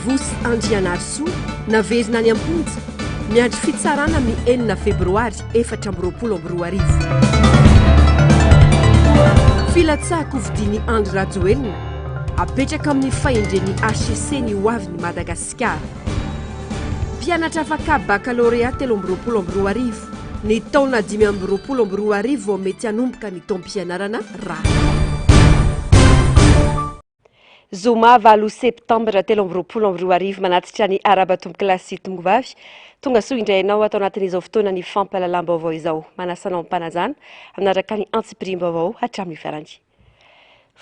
Rivos Andrianarisoa, naverina any am-ponja, miandry fitsarana amin'ny 6 febroary 2024. Filatsahan-kofidin'i Andry Rajoelina, apetraka amin'ny fahendren'ny hcc ny hoavin'i Madagasikara. Mpianatra afaka bakalorea 2023, ny taona 2025 vao mety hanomboka ny taom-pianarana raha. Zoma 8 septambra 2023 manatitra ny arahaba tompokolahy sy tompokovavy. Tonga soa indray ianao ato anatin'izao fotoana ny fampahalalam-baovao izao. Manasa anao am-panajana hanaraka ny antsipiriam-baovao hatramin'ny farany.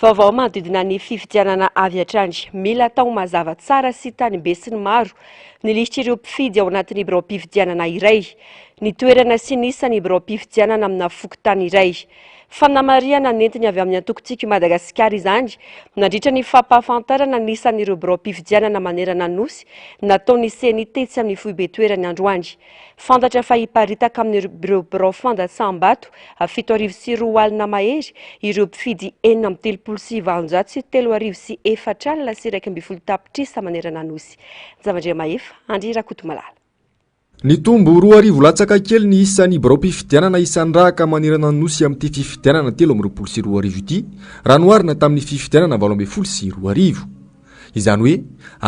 Vaovao manodidina ny fifidianana avy hatrany. Mila atao mazava tsara sy tany be sy ny maro ny lisitr'ireo mpifidy ao anatin'ny biraom-pifidianana iray. Ny toerana sy ny isan'ny biraom-pifidianana amina fokontany iray. Fanamarihana nentiny avy amin'ny antoko Tiako i Madagasikara izany nandritra ny fampahafantarana ny isan'ireo biraom-pifidianana manerana ny Nosy nataon'ny Ceni tetsy amin'ny foibe toerany androany. Fantatra fa hiparitaka amin'ireo birao fandatsaham-bato 2007 mahery ireo mpifidy 3836 3411 tapitrisa manerana ny Nosy. Javandriamahefa, Andry Rakotomalala. Nitombo 2000 latsaka kely ny isan'ny biraom-pifidianana isan-drahaka manerana ny Nosy amin'ity fifidianana 2023 ity, raha noharina tamin'ny fifidianana 2018. Izany hoe,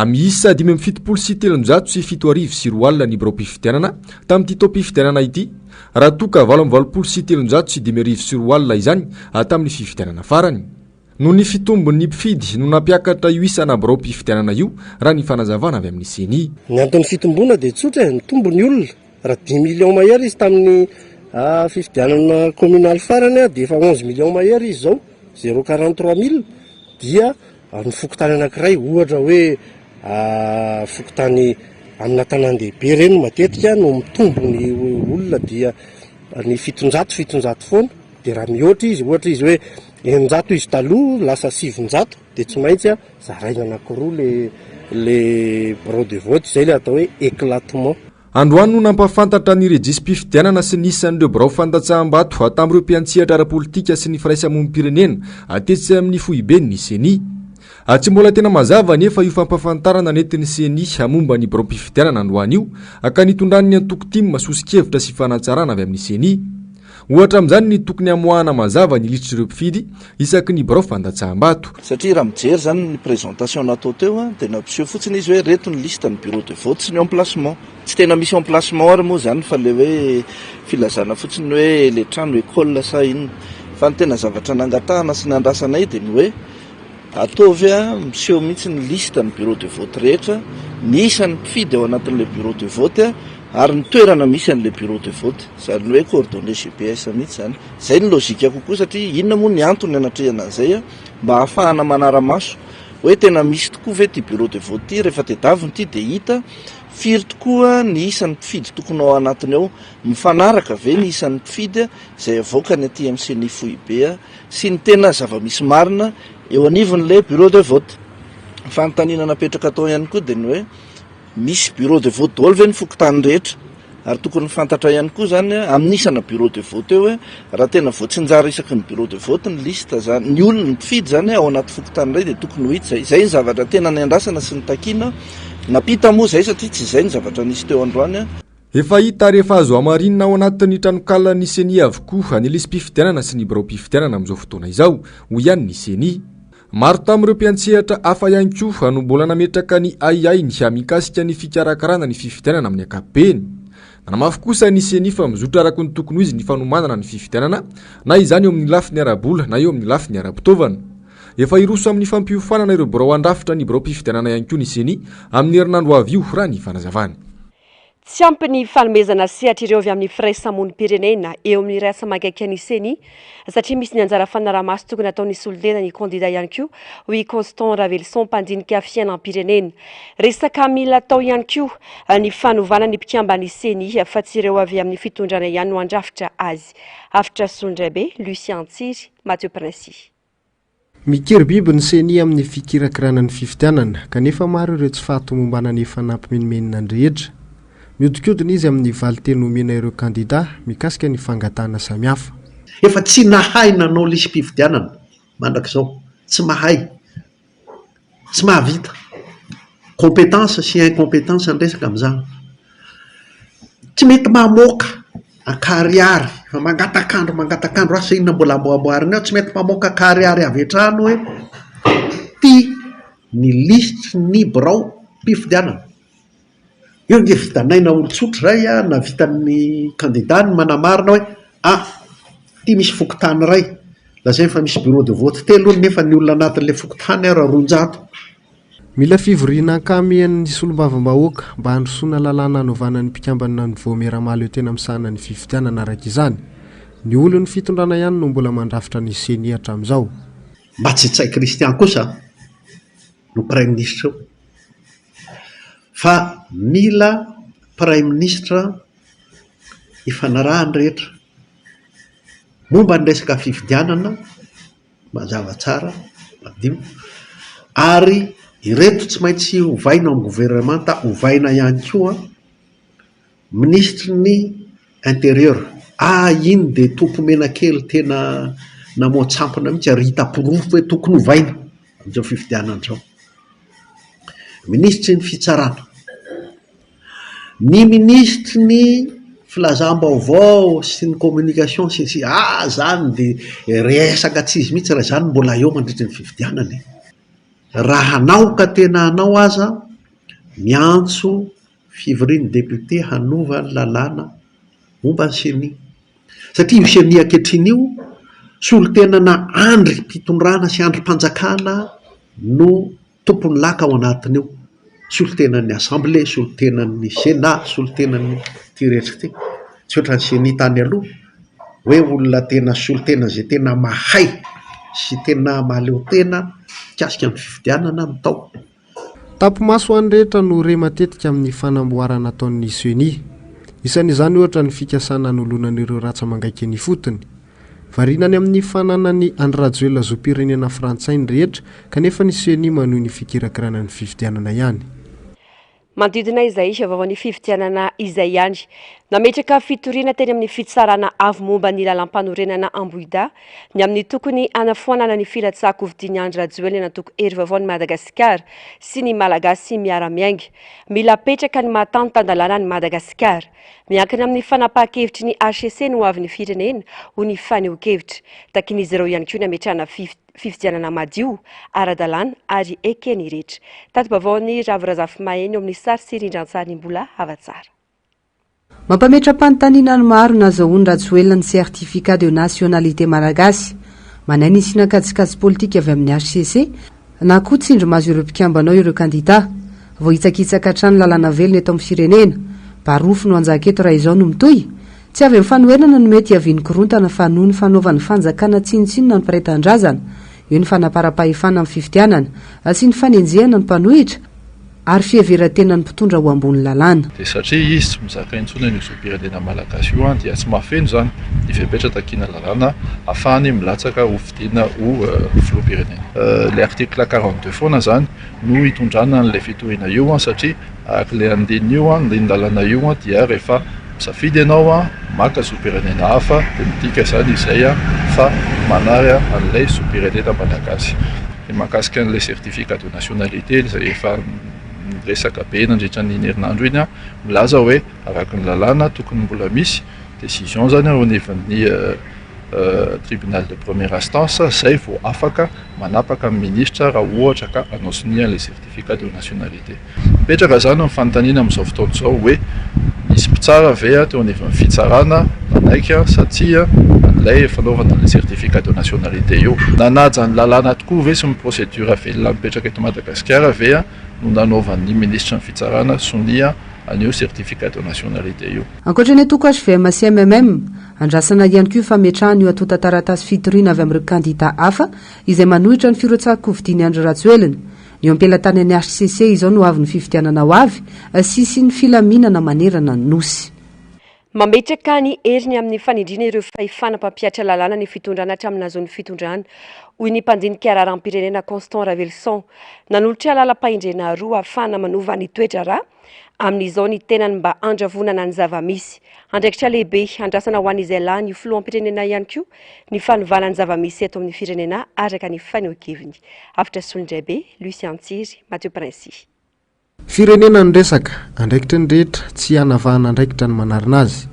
miisa 375 75 20 ny biraom-pifidianana tamin'ity taom-pifidianana ity, raha toa ka 2088 05 izany tamin'ny fifidianana farany. Noho ny fitombon'ny mpifidy no nampiakatra io isana biraom-pifidianana io, raha ny fanazavana avy amin'ny Ceni. Ny anton'ny fitomboana dia tsotra e, mitombo ny olona. Raha dix millions mahery izy tamin'ny fifidianana communale farany dia efa onze millions mahery izy izao, zéro quarante trois mille, dia ny fokontany anankiray ohatra hoe fokontany amina tanàn-dehibe ireny matetika no mitombo ny olona dia ny 700 700 foana, dia raha mihoatra izy, ohatra izy hoe 600 izy taloha lasa 900 dia tsy maintsy zaraina anankiroa le le bureau de vote, izay le atao hoe éclatement. Androany no nampahafantatra ny rejisi-pifidianana sy ny isan'ireo birao fandatsaham-bato tamin'ireo mpiantsehatra ara-politika sy ny firaisamonim-pirenena tetsy amin'ny foiben'ny Ceni. Tsy mbola tena mazava anefa io fampahafantarana nentin'ny Ceni momba ny biraom-pifidianana androany io ka nitondran'ny antoko tim soso-kevitra sy fanatsarana avy amin'ny Ceni. Ohatra amin'izany ny tokony hamoahana mazava ny lisitr'ireo mpifidy isaky ny birao fandatsaham-bato. Satria raha mijery izany ny présentation natao teo dia nampiseho fotsiny izy hoe ireto ny liste ny bureau de vote sy ny emplacement. Tsy tena misy emplacement ary moa izany fa ilay hoe filazana fotsiny hoe ilay trano école sa inona. Fa ny tena zavatra nangatahana sy nandrasanay dia ny hoe ataovy miseho mihitsy ny liste ny bureau de vote rehetra, ny isan'ny mpifidy ao anatin'ilay bureau de vote ary ny toerana misy an'ilay bureau de vote, izany hoe coordonnées GPS mihitsy izany. Izay no logique kokoa satria inona moa ny antony anatrehana an'izay mba hahafahana manara-maso hoe tena misy tokoa ve ity bureau de vote ity, rehefa tedavina ity dia hita firy tokoa ny isan'ny mpifidy tokony ao anatiny ao, mifanaraka ve ny isan'ny mpifidy izay avoakany aty amin'ny Ceni foibe sy ny tena zava-misy marina eo anivon'ilay bureau de vote. Ny fanontaniana napetraka tao ihany koa dia ny hoe misy bureau de vote daholo ve ny fokontany rehetra? Ary tokony fantatra ihany koa izany amin'ny isana bureau de vote eo hoe raha tena voatsinjara isaky ny bureau de vote ny liste izany, ny olona, ny mpifidy izany ao anaty fokontany iray dia tokony ho hita izay. Izay ny zavatra tena niandrasana sy nitakiana. Nampita moa izay satria tsy izay ny zavatra nisy teo androany. Efa hita ary efa azo hamarinina ao anatin'ny tranokalan'ny Ceni avokoa ny lisi-pifidianana sy ny biraom-pifidianana amin'izao fotoana izao, hoy ihany ny Ceni. Maro tamin'ireo mpiantsehatra hafa ihany koa no mbola nametraka ny ahiahiny mikasika ny fikarakarana ny fifidianana amin'ny ankapobeny. Nanamafy kosa ny Ceni fa mizotra araka ny tokony ho izy ny fanomanana ny fifidianana, na izany eo amin'ny lafiny ara-bola na eo amin'ny lafiny ara-pitaovana. Efa hiroso amin'ny fampiofanana ireo birao handrafitra ny biraom-pifidianana ihany koa ny Ceni amin'ny herinandro ho avy io, raha ny fanazavany. Tsy ampy ny fanomezana sehatra ireo avy amin'ny firaisamonim-pirenena eo amin'ny rasa-mangaikan'ny ny Ceni satria misy ny anjara fanaraha-maso tokony hataon'ny solontena ny kandida ihany koa, hoy i Constant Raveloson, mpandinika fiainam-pirenena. Resaka mila atao ihany koa ny fanovana ny mpikamban'ny Ceni fa tsy ireo avy amin'ny fitondrana ihany no handrafitra azy. Avotra Solondraibe, Lucien Tsiry, Mathieu Princy. Mikiry biby ny Ceni amin'ny fikirakirana ny fifidianana, kanefa maro ireo tsy fahatomombanana efa nampimenomenona ny rehetra. Mihodinkodina izy amin'ny valinteny omena ireo kandida mikasika ny fangatahana samihafa. Efa tsy nahay nanao lisi-pifidianana mandrakizao, tsy mahay, tsy mahavita. Compétence sy incompétence ny resaka amin'izany. Tsy mety mamoaka an-karihary fa mangatak'andro mangatak'andro asa inona mbola amboamboarina eo, tsy mety mamoaka an-karihary avy hatrany hoe ity ny lisitry ny biraom-pifidianana. Eo ange vitanay na olon-tsotra izay na vitan'ny kandida ny manamarina hoe ah! ity misy fokontany iray, lazainy fa misy bureau de vote telo hono nefa ny olona anatin'ilay fokontany ara 200. Mila fivoriana ankahamehan'ny solombavambahoaka mba handrosoana lalàna hanovana ny mpikambana ny vaomiera mahaleo tena misahana ny fifidianana araka izany. Ny olon'ny fitondrana ihany no mbola mandrafitra ny Ceni hatramin'izao. Mba tsy Ntsay Christian kosa no praiminisitra eo fa mila praiminisitra ifanarahan'ny rehetra momba ny resaka fifidianana mazava tsara, madio ary ireto tsy maintsy ovaina ao amin'ny governemanta, ovaina ihany koa Minisitry ny intérieur, ah iny dia tompo-menakely tena namoa-tsampona mihitsy ary hita porofo hoe tokony hovaina amin'izao fifidianana izao. Minisitry ny fitsarana, ny minisitry ny filazam-baovao sy ny communication sy ny sisa, ah izany dia resaka tsy izy mihitsy raha izany mbola eo mandritra ny fifidianana e! Raha hanao ka tena hanao aza, miantso Fivorian'ny député hanova ny lalàna momba ny ceni. Satria io ceni ankehitriny io, solontenana andrim-pitondrana sy andrim-panjakana no tompon'ny laka ao anatin'io. Solontenan'ny assemblée, solontenan'ny sénat, solontenan'ny ity rehetra ity. Tsy ohatran'ny ceni tany aloha, hoe olona tena solontena izay tena mahay sy tena mahaleo tena mikasika ny fifidianana no tao. Tapi-maso ho an'ny rehetra no re matetika amin'ny fanamboarana ataon'ny Ceni. Isan'izany ohatra ny fikasana hanoloana an'ireo ratsa-mangaika eny ifotony. Variana any amin'ny fananan'i Andry Rajoelina zom-pirenena frantsay ny rehetra kanefa ny Ceni manohy ny fikirakirana ny fifidianana ihany. Manodidina izay vaovaon'ny fifidianana izay ihany, nametraka fitoriana teny amin'ny Fitsarana avo momba ny lalàmpanorenana Ambohidahy ny amin'ny tokony hanafoanana ny filatsahan-kofidian'i Andry Rajoelina antoko Hery Vaovaon'i Madagasikara sy ny Malagasy Miara-Miainga. Mila apetraka ny maha tany tan-dalàna an'i Madagasikara. Miankina amin'ny fanapahan-kevitry ny hcc ny hoavin'ny firenena, hoy ny fanehoan-kevitra. Takian'izy ireo ihany koa ny hametrahana fifidianana madio, ara-dalàna ary eken'ny rehetra. Tati-baovaon'i Ravo Razafimahay eo amin'ny sary sy rindran-tsary Mbola Havatsara. Mampametra-panontaniana ny maro nazahoan'i Rajoelina ny certificat de nationalité malagasy. Manahy ny hisiana kajikajy politika avy amin'ny hcc na koa tsindrimaso ireo mpikambana ao ireo kandida. Voahitsakitsaka hatrany ny lalàna velona eto amin'ny firenena. Barofo no hanjaka eto raha izao no mitohy. Tsy avy amin'ny fanoherana no mety hiavian'ny korontana fa noho ny fanaovan'ny fanjakana tsinontsinona ny mpiray tanindrazana. Eo ny fanaparam-pahefana amin'ny fifidianana sy ny fanenjehana ny mpanohitra ary fiheveran-tenan'ny mpitondra ho ambony lalàna. Dia satria izy tsy mizaka intsony an'io zom-pirenena malagasy io dia tsy mahafeno izany ny fepetra takiana lalàna ahafahany milatsaka ho fidiana ho filoham-pirenena. Ilay article 42 foana izany no hitondrana an'ilay fitoriana io satria araka ilay andininy io, andinin-dalàna io dia rehefa misafidy ianao maka zom-pirenena hafa dia midika izany izay fa manary an'ilay zom-pirenena malagasy. Ny mahakasika an'ilay certificat de nationalité izay efa niresaka be nandritra an'iny herinandro iny, milaza hoe araka ny lalàna tokony mbola misy décision izany eo anivon'ny tribunal de première instance izay vao afaka manapaka ny minisitra raha ohatra ka hanao sonia an'ilay certificat de nationalité. Mipetraka izany ny fanontaniana amin'izao fotoana izao hoe nisy mpitsara ve teo anivon'ny fitsarana nanaiky sa tsia an'ilay fanaovana an'ilay certificat de nationalité io. Nanaja ny lalàna tokoa ve sy ny procédure velona mipetraka eto Madagasikara ve no nanaovan'ny minisitry ny fitsarana sonia an'io certificat de nationalité io. Ankoatra ny antoko hvm sy mmm, andrasana ihany koa fametrahana io antontan-taratasy fitoriana avy amin'ireo kandida hafa izay manohitra ny firotsahan-kofidian'i Andry Rajoelina. Eo am-pelatanan'ny hcc izao no avy ny fifidianana ho avy sy hisian'ny filaminana manerana ny Nosy. Mametraka ny heriny amin'ny fanindriana ireo fahefana mpampihatra lalàna ny fitondrana hatramin'ny nahazoany fitondrana, hoy ny mpandinika raharaham-pirenena Constant Raveloson. Nanolotra lalam-pahendrena roa ahafahana manova ny toe-draharaha amin'izao ny tenany mba handravonana ny zava-misy. Andraikitra lehibe andrasana ho an'izay lany ho filoham-pirenena ihany koa ny fanovana ny zava-misy eto amin'ny firenena araka ny fanehoan-keviny. Avotra Solondraibe, Lucien Tsiry, Mathieu Princi. Firenena no resaka, andraikitry ny rehetra, tsy hanavahana andraikitra ny manarina azy.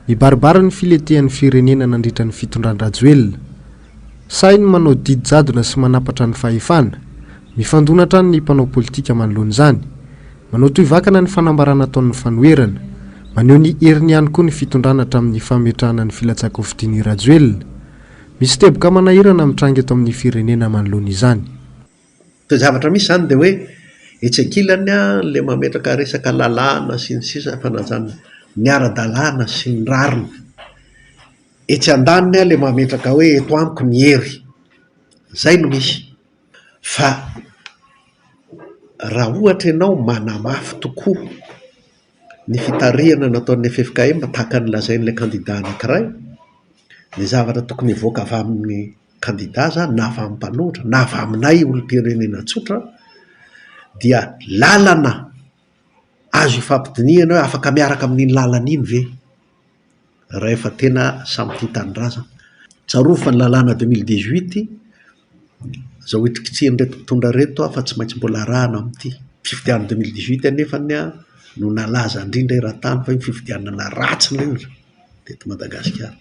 Mibaribary ny filetehan'ny firenena nandritra ny fitondran-dRajoelina. Sahy ny manao didy jadona sy manapatra ny fahefana. Mifandona hatrany ny mpanao politika manoloana izany. Manao tohivakana ny fanambarana ataon'ny fanoherana. Maneho ny heriny ihany koa ny fitondrana hatramin'ny fametrahana ny filatsahan-kofidin'i Rajoelina. Misy teboka manahirana mitranga eto amin'ny firenena manoloana izany. Ny zavatra misy izany dia hoe etsy ankilany ilay mametraka resaka lalàna sy ny sisa fanajana ny ara-dalàna sy ny rariny. Etsy andaniny ilay mametraka hoe eto amiko ny hery. Izay no misy. Fa raha ohatra ianao manamafy tokoa ny fitarihana nataon'ny ffkm tahaka ny lazain'ilay kandida anankiray, ny zavatra tokony hivoaka avy amin'ny kandida izany na avy amin'ny mpanohitra na avy aminay olom-pirenena tsotra dia lalana azo ifampidinihana hoe afaka miaraka amin'iny lalana iny ve rehefa tena samy tia tanindrazana. Tsarovy fa ny lalàna 2018 izao hitrikitsihan'ireto mpitondra ireto fa tsy maintsy mbola arahana amin'ity. Fifidianana 2018 anefa no nalaza indrindra eran-tany fa io fifidianana ratsy indrindra teto Madagasikara.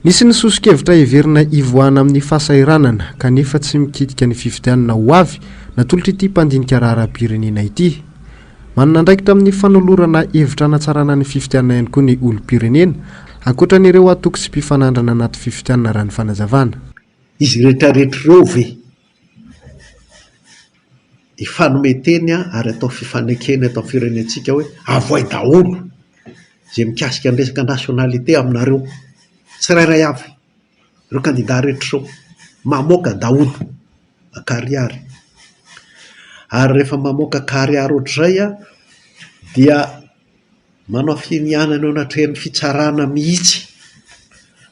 Nisy ny soso-kevitra heverina hivoahana amin'ny fahasahiranana kanefa tsy mikitika ny fifidianana ho avy natolotr'ity mpandinika raharaham-pirenena ity. Manana andraikitra amin'ny fanolorana hevitra hanatsarana ny fifidianana ihany koa ny olom-pirenena, ankoatra an'ireo antoko sy mpifanandrana anaty fifidianana raha ny fanazavana. Izy rehetrarehetra ireo ve hifanome teny ary atao fifanekena eto amin'ny firenentsika hoe avoay daholo izay mikasika ny resaka nationalité aminareo tsirairay avy, ireo kandida rehetra ireo, mamoaka daholo ankarihary. Ary rehefa mamoaka ankarihary ohatr'izay dia manao finianana eo anatrehan'ny fitsarana mihitsy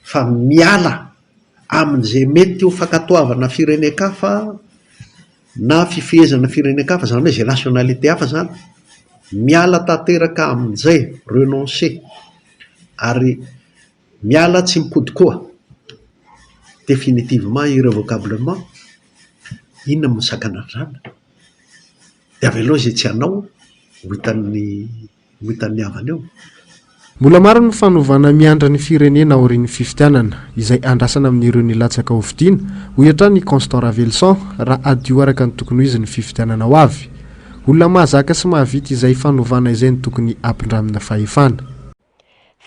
fa miala amin'izay mety ho fankatoavana firenen-kafa na fifehezana firenen-kafa, izany hoe izay nationalité hafa izany, miala tanteraka amin'izay, renoncer, ary miala tsy mipody koa, définitivement, irrévocablement, inona no misakana an'izany? Dia avelao izay tsy hanao ho hitan'ny. Ho hitan'ny havana eo. Mbola maro ny fanovana miandry ny firenena aorian'ny fifidianana, izay andrasana amin'ireo nilatsaka hofidiana, hoy hatrany i Constant Ravelison, raha hadio araka ny tokony ho izy ny fifidianana ho avy. Olona mahazaka sy mahavita izay fanovana izay no tokony hampindramina fahefana.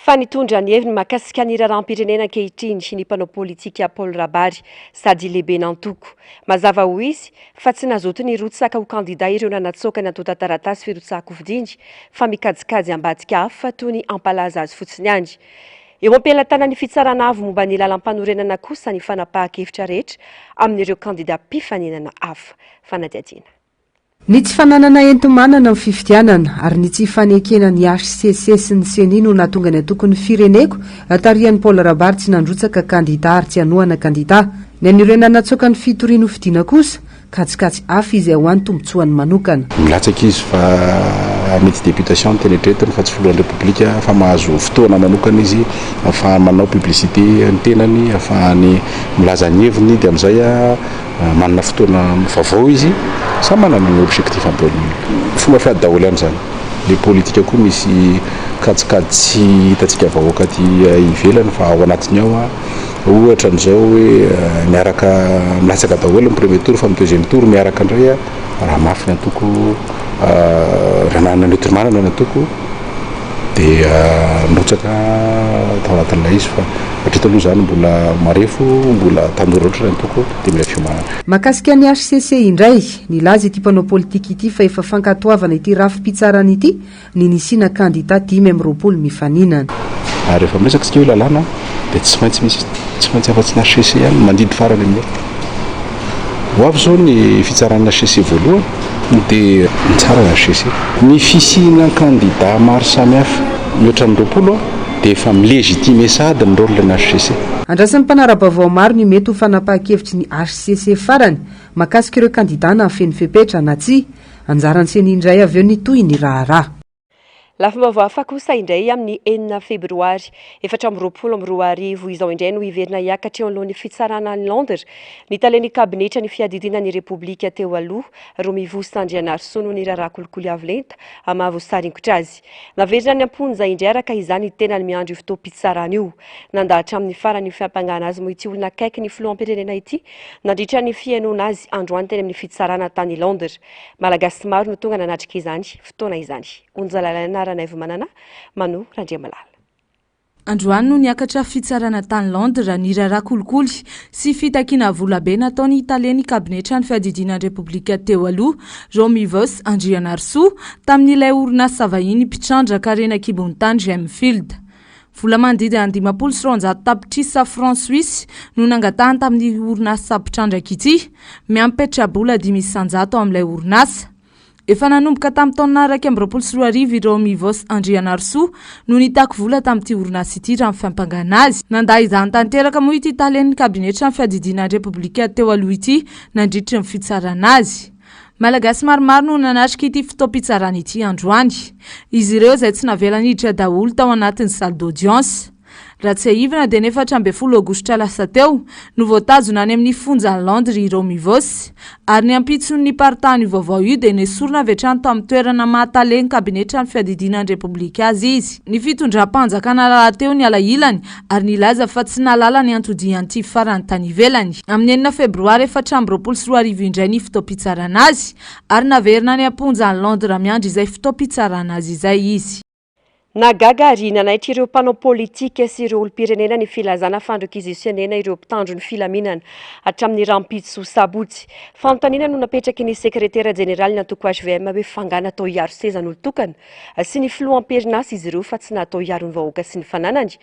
Fa nitondra ny heviny mahakasika ny raharaham-pirenena ankehitriny ny mpanao politika Paul Rabary sady lehiben'antoko. Mazava ho izy fa tsy nazoto nirotsaka ho kandida ireo nanatsoaka ny antontan-taratasy firotsahan-kofidiny fa mikajikajy ambadika hafa toy ny hampalaza azy fotsiny ihany. Eo am-pelatanan'ny Fitsarana Avo momba ny Lalampanorenana kosa ny fanapahan-kevitra rehetra amin'ireo kandida mpifaninana hafa. Fanadihadiana. Ny tsy fananana enti-manana amin'ny fifidianana ary ny tsy fanekena ny hcc sy ny ceni no nahatonga ny antokon'ny Fireneko tarihan'i Paul Rabary tsy nandrotsaka kandida ary tsy hanohana kandida. Ny an'ireo nanatsoaka ny fitoriany hofidiana kosa, kajikajy hafa izay ho an'ny tombontsoany manokana. Milatsaka izy fa mety députation no tena eritreretiny fa tsy filohan'ny Repoblika fa mahazo fotoana manokana izy ahafahany manao publicité ny tenany, ahafahany milaza ny heviny dia amin'izay Manana fotoana vaovao izy, samy manana ny objectif any daholo ny olona. Fomba fiady daholo ihany izany. Le politika koa misy kajikajy tsy hitantsika vahoaka aty ivelany fa ao anatiny ao. Ohatra an'izao hoe miaraka milatsaka daholo ny premier tour fa ny deuxième tour miaraka indray raha mafy ny antoko, raha nanana ny hoenti-manana ny antoko. Dia nirotsaka tao anatin'ilay izy fa hatreto aloha izany mbola marefo, mbola tanora loatra ny antoko dia mila fiomanana. Mahakasika ny hcc indray, nilaza ity mpanao politika ity fa efa fankatoavana ity rafi-pitsarana ity ny nisiana kandida 25 mifaninana. Ary rehefa miresaka isika hoe lalàna dia tsy maintsy misy, tsy maintsy afa-tsy ny hcc ihany no mandidy farany amin'io. Ho avy izao ny fitsaran'ny hcc voalohany. Dia mitsara ny hcc. Ny fisiana kandida maro samihafa mihoatra ny 20 dia efa mi-legitimer sahady ny rôle ny hcc. Andrasan'ny mpanara-baovao maro ny mety ho fanapahan-kevitry ny hcc farany mahakasika ireo kandida nahafeno fepetra na tsia. Anjaran'ny Ceni indray avy eo ny tohin'ny raharaha. Lafim-baovao hafa kosa indray amin'ny enina febroary 2024 izao indray no hiverina hiakatra eo anoloan'ny fitsarana any Londres ny talen'ny kabinetra ny fiadidiana ny Repoblika teo aloha, Romivosa Andrianarisoa noho ny raharaha kolikoly avo lenta mahavoasaringotra azy. Naverina any am-ponja indray araka izany ny tenany miandry io fotoam-pitsarana io. Nandà hatramin'ny farany io fiampangana azy moa ity olona akaiky ny filoham-pirenena ity nandritra ny fihainoana azy androany teny amin'ny fitsarana tany Londres. Malagasy maro no tonga nanatrika izany fotoana izany. Onja Lalaina Ranaivomanana, Mano Randriamalala. Androany no niakatra fitsarana tany Londres ny raharaha kolikoly sy fitakiana volabe nataon'ny talen'ny kabinetran'ny fiadidiana ny Repoblika teo aloha, Romy Voss Andrianarisoa, tamin'ilay orinasa vahiny mpitrandraka harena an-kibon'ny tany Gemfield. Vola manodidina ny 250 tapitrisa francs suisse no nangatahany tamin'ny orinasa mpitrandraka ity, miampy petrabola 105 ao amin'ilay orinasa. Efa nanomboka tamin'ny taona 2021 i Romy Voos Andrianarisoa no nitaky vola tamin'ity orinasa ity raha ny fiampangana azy. Nandà izany tanteraka moa ity talen'ny kabinetran'ny fiadidiana ny Repoblika teo aloha ity nandritry ny fitsarana azy. Malagasy maromaro no nanatrika ity fotoam-pitsarana ity androany. Izy ireo izay tsy navela niditra daholo tao anatin'ny salle d'audience. Raha tsiahivina dia ny 14 aogositra lasa teo no voatazona any amin'ny fonjan'i Londres i Romy Voos ary ny ampitson'ny niparitahan'io vaovao io dia nesorina avy hatrany tamin'ny toerana maha talen'ny kabinetran'ny fiadidiana ny Repoblika azy izy. Ny fitondram-panjakana rahateo niala ilany ary nilaza fa tsy nahalala ny antodian'ity farany tany ivelany. Amin'ny enina febroary 2024 indray ny fotoam-pitsarana azy ary naverina any am-ponja any Londres miandry izay fotoam-pitsarana azy izay izy. Nahagaga ary nanaitra ireo mpanao politika sy ireo olom-pirenena ny filazana fandrokizisionena ireo mpitandro ny filaminana hatramin'ny rahampitso sabotsy. Fanontaniana no napetraky ny sekretera jeneralin'ny antoko hvm hoe f'angaha natao hiaro sezan'olon-tokana sy ny filoha am-perinasa izy ireo fa tsy natao hiaro ny vahoaka sy ny fananany?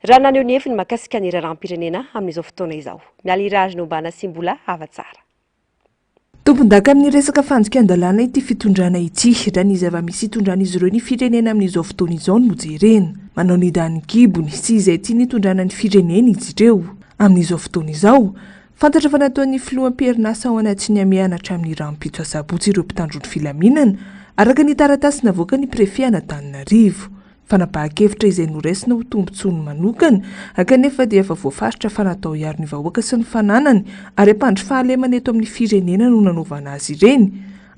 Raha naneho ny heviny mahakasika ny raharaham-pirenena amin'izao fotoana izao. Mialy Irary Nombana sy Mbola Havatsara. Tompondaka amin'ny resaka fandikan-dalàna ity fitondrana ity, raha ny zava-misy itondran'izy ireo ny firenena amin'izao fotoana izao no jerena. Manao ny danin'ny kibony sy izay tiany hitondrana ny firenena izy ireo. Amin'izao fotoana izao, fantatra fa nataon'ny filoha am-perinasa ao anatin'ny hamehana hatramin'ny rahampitso asabotsy ireo mpitandro ny filaminana, araka ny taratasy navoakan'ny préfet an'Antananarivo. Fanapahan-kevitra izay noraisina ho tombontsoany manokana, kanefa dia efa voafaritra fa natao hiaro ny vahoaka sy ny fananany ary hampandry fahalemana eto amin'ny firenena no nanaovana azy ireny,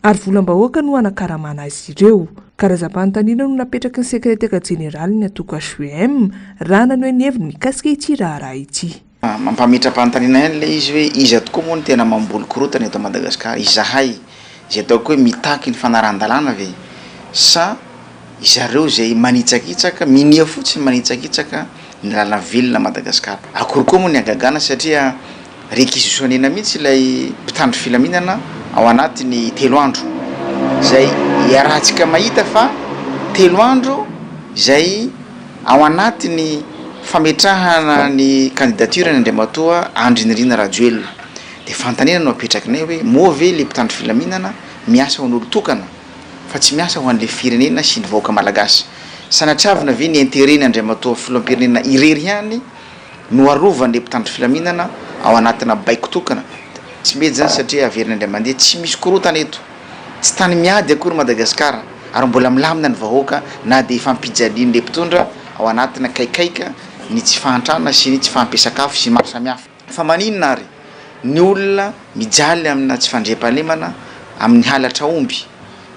ary volam-bahoaka no hanakaramana azy ireo. Karazam-panontaniana no napetraky ny sekretera jeneralin'ny antoko HVM raha naneho ny heviny mikasika ity raharaha ity. Mampametra-panontaniana ihany ilay izy hoe iza tokoa moa no tena mamboly korontana eto Madagasikara? Izahay izay ataoko hoe mitaky ny fanarahan-dalàna ve sa izareo izay manitsakitsaka, minia fotsiny manitsakitsaka ny lalana velona Madagasikara? Akory koa moa ny hagagana satria réquisitionner-na mihitsy ilay mpitandro filaminana ao anatin'ny telo andro izay iarahantsika mahita fa telo andro izay Ao anatin'ny fametrahana ny candidature-ny Andriamatoa Andry Nirina Rajoelina dia fanontaniana no apetrakinay hoe moa ve ilay mpitandro filaminana miasa ho an'olon-tokana fa tsy miasa ho an'ilay firenena sy ny vahoaka malagasy? Sanatriavina ve ny intérêt-ny Andriamatoa filoham-pirenena irery ihany no arovan'ilay mpitandro filaminana ao anatina baiko tokana? Tsy mety izany satria averina indray mandeha tsy misy korontana eto. Tsy tany miady akory Madagasikara ary mbola milamina ny vahoaka na dia efa ampijalian'ilay mpitondra ao anatina kaikaika ny tsy fahantrana sy ny tsy fahampian-sakafo sy maro samihafa. Fa maninona ary ny olona mijaly amina tsy fandriampahalemana amin'ny halatra omby,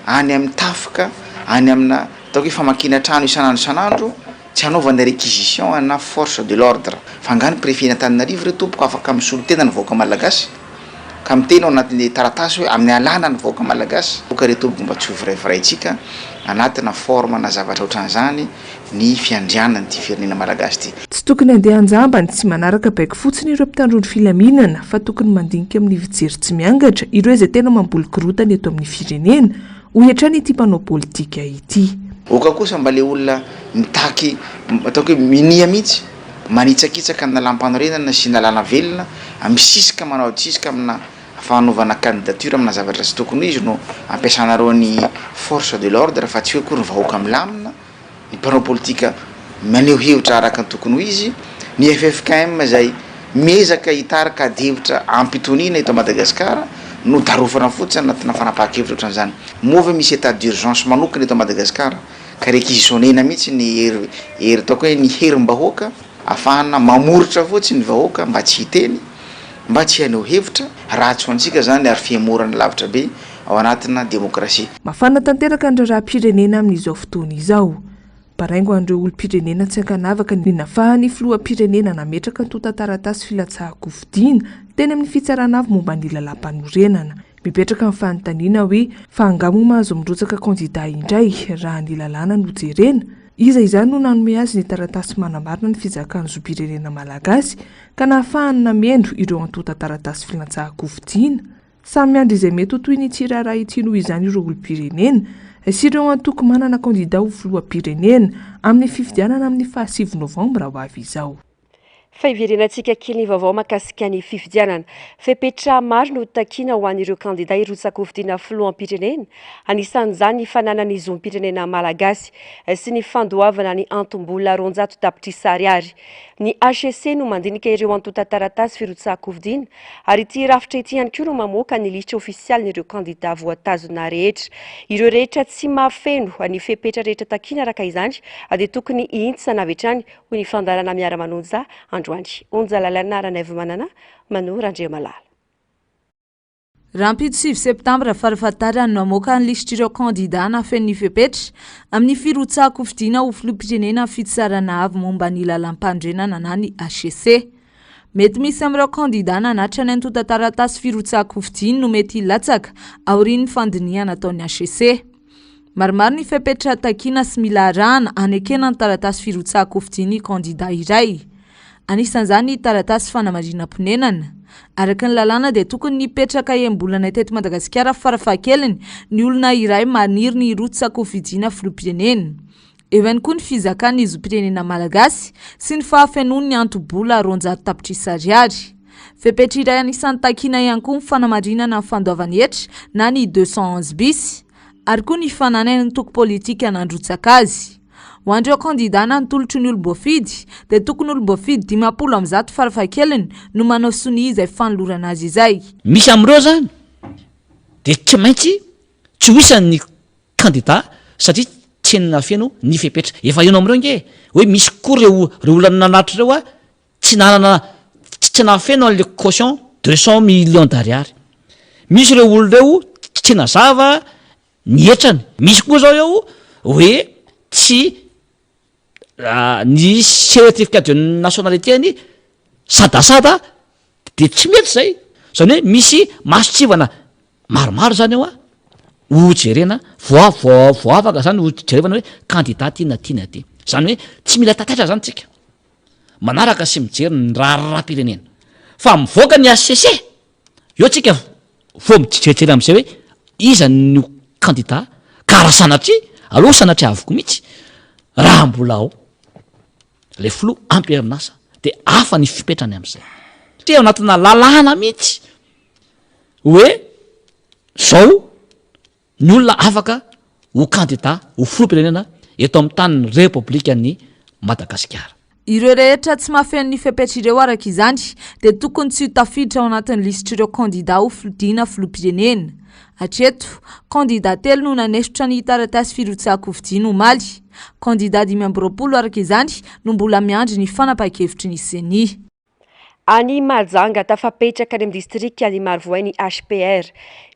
any amin'ny tafika, any amina ataoko hoe famakiana trano isan'andro isan'andro, tsy hanaovana réquisition ana force de l'ordre. Fa angaha ny préfet n'Antananarivo re tompoko afaka misolo tena ny vahoaka malagasy? Ka miteny ao anatin'ilay taratasy hoe amin'ny alàna ny vahoaka malagasy. Aoka re tompoko mba tsy ho viraiviraintsika anatina forme na zavatra ohatran'izany ny fiandrianan'ity firenena malagasy ity. Tsy tokony handeha an-jambany sy manaraka baiko fotsiny ireo mpitandro ny filaminana fa tokony mandinika amin'ny fijery tsy miangatra ireo izay tena mamboly korontana eto amin'ny firenena, hoy hatrany ity mpanao politika ity. Aoka kosa mba le olona mitaky ataoko hoe minia mihitsy manitsakitsaka ny lalàmpanorenana sy ny lalàna velona, misisika manao adisisika amina fanaovana candidature amina zavatra tsy tokony ho izy no ampiasanareo ny force de l'ordre fa tsy hoe akory ny vahoaka milamina, ny mpanao politika maneho hevitra araka ny tokony ho izy, ny ffkm izay miezaka hitarika adihevitra ampitoniana eto Madagasikara no darofana fotsiny anatina fanapahan-kevitra ohatran'izany. Moa ve misy état d'urgence manokana eto Madagasikara? Ka réquisitionner-na mihitsy ny hery hery ataoko hoe ny herim-bahoaka ahafahana mamoritra fotsiny ny vahoaka mba tsy hiteny, mba tsy haneho hevitra, ratsy ho antsika zany ary fihemorana lavitra be ao anatina demokrasia. Mafana tanteraka ny raharaham-pirenena amin'izao fotoana izao. Baraingo an'ireo olom-pirenena tsy ankanavaka ny nafahan'ny filoham-pirenena nametraka antontan-taratasy filatsahan-kofidina teny amin'ny Fitsarana Avo momba ny Lalàmpanorenana. Mipetraka ny fanontaniana hoe fa angaha moa mahazo mirotsaka kandida indray raha ny lalàna no jerena? Iza izany no nanome azy ny taratasy manamarina ny fizakan'ny zom-pirenena malagasy ka nahafahany nameno ireo antontan-taratasy filantsahan-kofidina? Samy miandry izay mety ho tohin'ity raharaha ity noho izany ireo olom-pirenena sy ireo antoko manana kandida ho filoham-pirenena amin'ny fifidianana amin'ny fahasivy novambra ho avy izao. Fa hiverenantsika kely ny vaovao mahakasika ny fifidianana. Fepetra maro no takiana ho an'ireo kandida hirotsa-kofidina filoham-pirenena, anisan'izany ny fananany zom-pirenena malagasy sy ny fandoavana ny antom-bola 200 tapitrisa ariary. Ny hcc no mandinika ireo antontan-taratasy firotsahan-kofidina Ary ity rafitra ity ihany koa no mamoaka ny lisitra ofisialin'ireo kandida voatazona rehetra. Ireo rehetra tsy mahafeno ny fepetra rehetra takiana araka izany dia tokony hihintsana avy hatrany, hoy ny fandaharana Miara-manonja androany. Onja Lalana Ranaivomanana, Mano Randriamalala. Rahampitso sivy septambra farafahatarany no hamoaka ny lisitr'ireo kandida nahafeno ny fepetra amin'ny firotsahan-kofidina ho filoham-pirenena ny Fitsarana avo momba ny lalàmpanorenana na ny hcc. Mety misy amin'ireo kandida nanatitra ny antontan-taratasy firotsahan-kofidiny no mety hilatsaka aorian'ny fandinihana ataon'ny hcc. Maromaro ny fepetra takiana sy mila arahana hanekena ny taratasy firotsahan-kofidin'ny kandida iray. Anisan'izany ny taratasy fanamarinam-ponenana. Araka ny lalàna dia tokony nipetraka enim-bolana teto Madagasikara farafahakeliny ny olona iray maniry ny hirotsa-kofidina filoham-pirenena. Eo ihany koa ny fizakany ny zom-pirenena malagasy sy ny fahafenoan'ny anto-bola 200 tapitrisa ariary. Fepetra iray anisan'ny takiana ihany koa ny fanamarinana ny fandoavana hetra na ny 211 bis ary koa ny fananany antoko politika nandrotsaka azy. Ho an'ireo kandida na ny tolotry ny olom-boafidy dia tokony olom-boafidy 150 farafahakeliny no manao sonia izay fanolorana azy izay. Misy amin'ireo izany dia tsy maintsy tsy ho isan'ny kandida satria tsy nahafeno ny fepetra. Efa heno amin'ireo ange e, hoe misy koa ireo ireo olona nanatitra ireo a, tsy nanana tsy nahafeno an'le caution 200 millions d'ariary. Misy ireo olona ireo tsy nazava ny hetrany. Misy koa zao eo hoe tsy ny certificat de nationalité-ny sadasada de tsy mety zay. Zany hoe misy mason-tsivana Maromaro zany eo a, ho jerena vao vao vao afaka zany ho jerevana hoe candidat ty na ty na ty. Zany hoe tsy mila tataitra zany tsika manaraka sy mijery ny raharaham-pirenena fa mivoaka ny HCC eo tsika vao mijerijery am'zay hoe iza no candidat ka raha sanatria aleo sanatria avokoa mihitsy raha mbola ao le filoha am-perinasa de hafa ny fipetrany am'zay. Satria ao anatina lalàna mihitsy hoe zao ny olona afaka ho kandida ho filoham-pirenena eto amin'ny tanin'ny Repoblikan'i Madagasikara. Ireo rehetra tsy mahafeno ny fepetra ireo araka izany dia tokony tsy ho tafiditra ao anatin'ny lisitr'ireo kandida ho fidiana filoham-pirenena. Hatreto, kandida telo no nanesotra ny taratasy firotsahan-kofidina omaly. Kandida 25 araka izany no mbola miandry ny fanapahan-kevitry ny Ceni. Any Mahajanga, tafapetraka any amin'ny distrikan'i Marovoay ny HPR,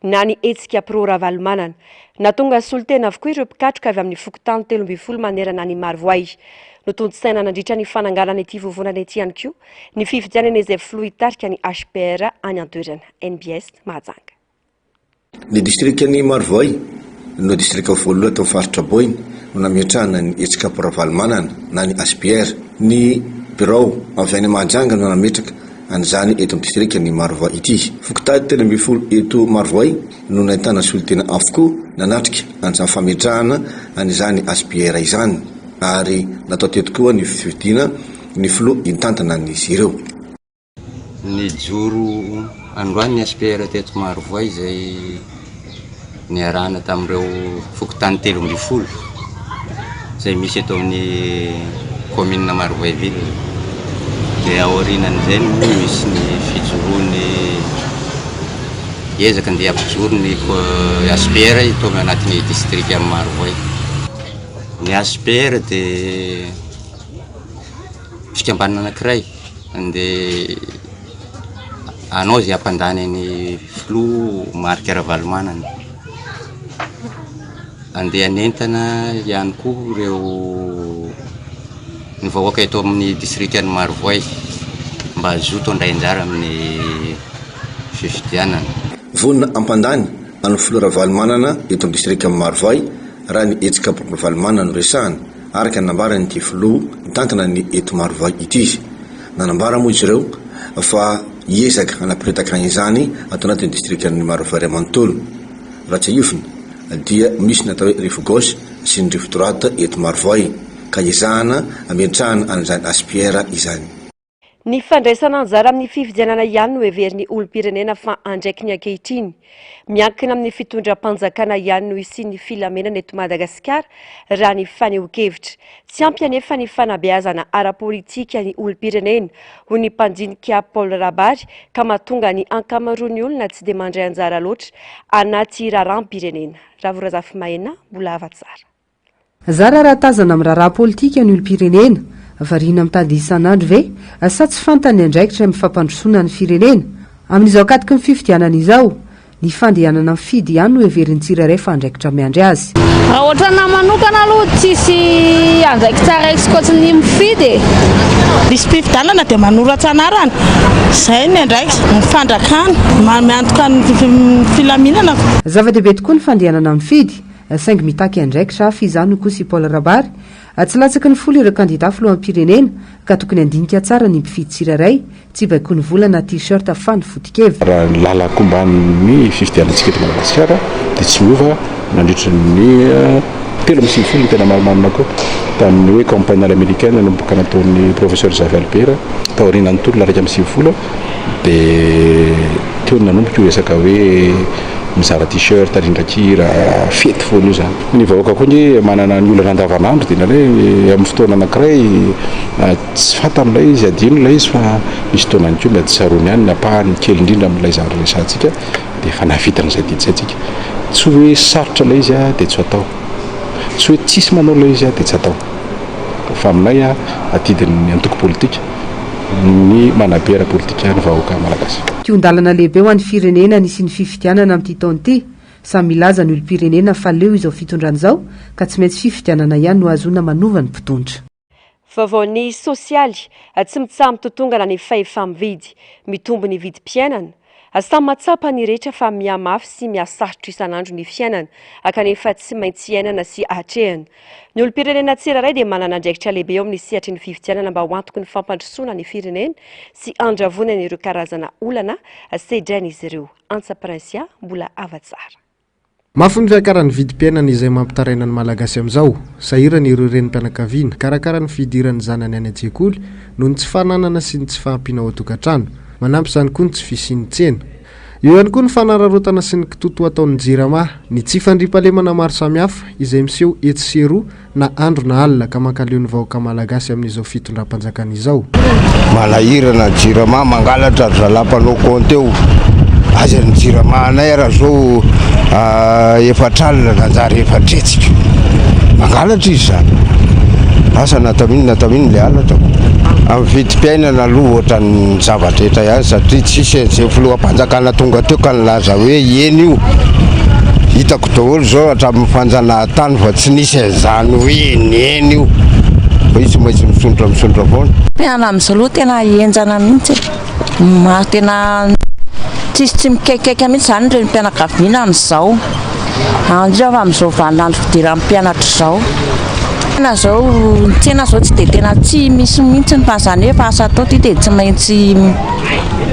na ny Hetsika Pro Ravalomanana. Nahatonga solontena avokoa ireo mpikatroka avy amin'ny fokontany 13 manerana an'i Marovoay. Notontosaina nandritra ny fananganana ity vovonana ity ihany koa ny fifidianana izay filoha hitarika ny HPR any an-toerana. NBS Mahajanga. Ny distrikan'i Marovoay no distrika voalohany tao faritra Boeny no nametrahana ny hetsika Ravalomanana na ny HPR. Ny birao avy any Mahajanga no nametraka an'izany eto amin'ny distrikan'i Marovoay ity. Fokontany 13 eto Marovoay no nahitana solontena avokoa nanatrika an'izany fametrahana an'izany HPR izany ary natao teto koa ny fifidiana ny filoha hitantana an'izy ireo. Nijoro androany ny HPR teto Marovoay izay niarahana tamin'ireo fokontany 13 izay misy eto amin'ny commune Marovoay ville. Dia aorianan'izay no misy ny fijoroan'ny ezaka andeha hampijoro ny HPR eto anatin'ny distrikan'i Marovoay. Ny HPR dia fikambanana anankiray andeha hanao izay hampandany an'i filoha Marc Ravalomanana. Andeha hanentana ihany koa ireo ny vahoaka eto amin'ny distrikan'i Marovoay mba hazoto handray anjara amin'ny fifidianana. Vonona hampandany an'i filoha Ravalomanana eto amin'ny distrikan'i Marovoay raha ny hetsika Ravalomanana no resahana, araka ny nambaran'ity filoha mitantana ny eto Marovoay ity. Nanambara moa izy ireo fa hiezaka hanaparitaka izany ato anatin'ny distrikan'i Marovoay iray manontolo. Raha tsiahivina dia misy ny atao hoe rive gauche sy ny rive droite eto Marovoay ka ezahana ametrahana an'izany HPR izany. Ny fandraisana anjara amin'ny fifidianana ihany no heverin'ny olom-pirenena fa andraikiny ankehitriny. Miankina amin'ny fitondram-panjakana ihany no hisian'ny filamenana eto Madagasikara, raha ny fanehoan-kevitra. Tsy ampy anefa ny fanabeazana ara-politika ny olom-pirenena, hoy ny mpandinika Paul Rabary, ka mahatonga ny ankamaroan'ny olona tsy dia mandray anjara loatra anaty raharaham-pirenena. Ravo Razafimahena, Mbola hava tsara. Zara raha tazana amin'ny raharaha politika ny olom-pirenena. Variana mitady isan'andro ve sa tsy fantany ny andraikitra amin'ny fampandrosoana ny firenena? Amin'izao ankatoky ny fifidianana izao, ny fandehanana mifidy ihany no heverin'ny tsirairay fa andraikitra miandry azy. Raha ohatranà manokana aloha tsisy andraikitra raisiko ohatry ny mifidy e. Lisi-pifidianana dia manoratra anarana, izay ny andraikitra, ny fandrakana, miantoka ny filaminana. Zava-dehibe tokoa ny fandehanana mifidy. Saingy mitaky andraikitra hafa izany hoy kosa i Paul Rabary. Tsy latsaky ny folo ireo kandida filoham-pirenena ka tokony handinika tsara ny mpifidy tsirairay, tsy baikoin'ny vola na t-shirt fa ny foto-kevitra. Raha ny lalan-komban'ny fifidianantsika eto Madagasikara dia tsy miova nandritry ny 93 ny tena marimarina koa tamin'ny hoe campagne à l'américaine nanomboka nataon'ny professeur Xavier Albert taorian'ny tolona 91 dia teo no nanomboka io resaka hoe mizara t-shirt, rindran-kira, fety foana io zany. Ny vahoaka koa nge manana ny olana andavanandro dia indraindray amin'ny fotoana anankiray tsy fantany ilay izy, adino ilay izy fa misy fotoana ihany koa mety tsaroany ihany ny ampahany kely indrindra amin'ilay zavatra resahantsika dia efa nahavita an'izay didy izay tsika. Tsy hoe sarotra ilay izy dia tsy atao, tsy hoe tsisy manao ilay izy dia tsy atao. Fa aminay adidin'ny antoko politika ny manabe ara-politika ny vahoaka malagasy. Kihon-dalana lehibe ho an'ny firenena nisian'ny fifidianana amin'ity taona ity. Samy milaza ny olom-pirenena fa leo izao fitondrana izao ka tsy maintsy fifidianana ihany no ahazoana manova ny mpitondra. Vaovaon'ny sosialy, tsy mitsaha-mitotongana ny fahefa-mividy. Mitombo ny vidim-piainana. Samy mahatsapa ny rehetra fa mihamafy sy mihasarotra isan'andro ny fiainana, kanefa tsy maintsy iainana sy atrehina. Ny olom-pirenena tsirairay dia manana andraikitra lehibe eo amin'ny sehatry ny fifidianana mba ho antoky ny fampandrosoana ny firenena sy handravonana ireo karazana olana sedrain'izy ireo. Antsa Princia, mbola hava tsara. Mafy ny fiakaran'ny vidim-piainana izay mampitaraina ny Malagasy amin'izao. Sahirana ireo renim-pianakaviana mikarakara ny fidiran'ny zanany any an-tsekoly noho ny tsy fananana sy ny tsy fahampiana ao an-tokantrano. Manampy izany koa ny tsy fisian'ny tsena. Eo ihany koa ny fanararaotana sy ny kitoatoa ataon'ny Jirama, ny tsy fandriampahalemana maro samihafa izay miseho etsy sy eroa na andro na alina ka mankaleo ny vahoaka malagasy amin'izao fitondram-panjakana izao. Manahirana ny jirama mangalatra ry zalahy mpanao compte eo aiza ny jirama anay ara zao efatr'alina nanjary efatr'hetsika mangalatra izy zany asa na tamin'inona na tamin'inona le halatra amin'ny vidim-piainana aloha ohatran'ny zava-drehetra ihany satria tsisy an'izay filoham-panjakana tonga teo ka nilaza hoe eny io hitako daholo zao hatramin'ny fanjanahantany fa tsy nisy an'izany hoe eny eny io fa io tsy maintsy misondrotra misondrotra foana. Tena amin'izao aloha tena henjana mihitsy e, maro tena tsisy tsy mikaikaika mihitsy izany ny renim-pianakaviana amin'izao, indrindra fa amin'izao vaninandro fidiran'ny mpianatra izao. Tsena izao, ny tsena izao tsy dia tena tsy misy mihitsy fa izany hoe efa asa atao ity dia tsy maintsy